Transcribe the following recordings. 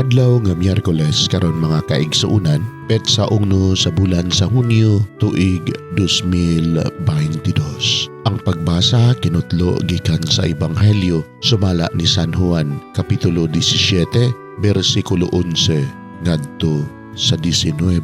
Adlaw nga Miyerkules karon, mga kaigsuonan, petsa 1 sa bulan sa Hunyo, tuig 2022. Ang pagbasa kinutlo gikan sa Ebanghelyo sumala ni San Juan, kapitulo 17, bersikulo 11 ngadto sa 19.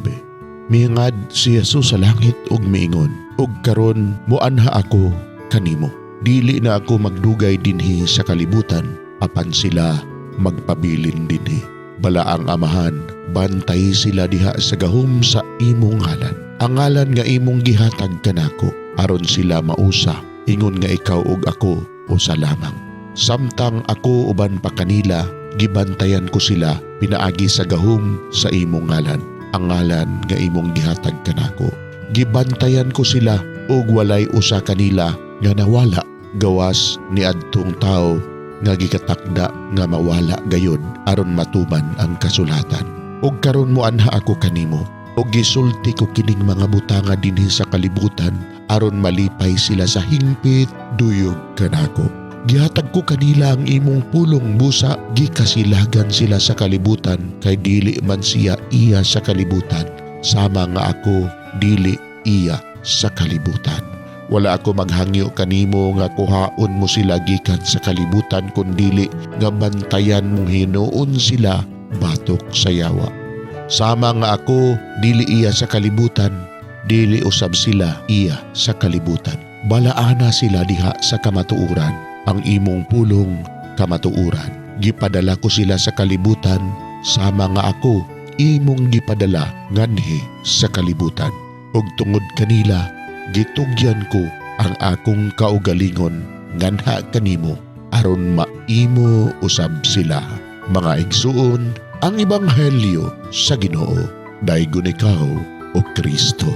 Mihangad si Jesus sa langit ug miingon, "Ug karon muanha ako kanimo. Dili na ako magdugay dinhi sa kalibutan, apan sila magpabilin dinhi. Balaang Amahan, bantay sila diha sa gahom sa imong ngalan. Ang ngalan nga imong gihatag kanako, aron sila mausa, ingon nga ikaw ug ako usa lamang. Samtang ako uban pa kanila, gibantayan ko sila pinaagi sa gahom sa imong ngalan, ang ngalan nga imong gihatag kanako. Gibantayan ko sila ug walay usa kanila nga nawala gawas ni adtong tawo nga gikatakda nga mawala gayod aron matuman ang kasulatan. Ug karon moanha ako kanimo ug gisulti ko kining mga butanga dinhi sa kalibutan aron malipay sila sa hingpit duyog kanako. Gihatag ko kanila ang imong pulong, busa gikasilagan sila sa kalibutan kay dili man siya iya sa kalibutan, sama nga ako dili iya sa kalibutan. Wala ako maghangyo kanimo nga kuhaon mo sila gikan sa kalibutan, kundili nga bantayan mong hinuon sila batok sa yawa. Sama nga ako dili iya sa kalibutan, dili usab sila iya sa kalibutan. Balaana sila diha sa kamatuoran. Ang imong pulong kamatuoran. Gipadala ko sila sa kalibutan sama nga ako imong gipadala nganhi sa kalibutan. Ug tungod kanila gitugyan ko ang akong kaugalingon nganha kanimo aron maimo usab sila." Mga igsuon, ang ebanghelyo sa Ginoo. Daygon ikaw, o Kristo.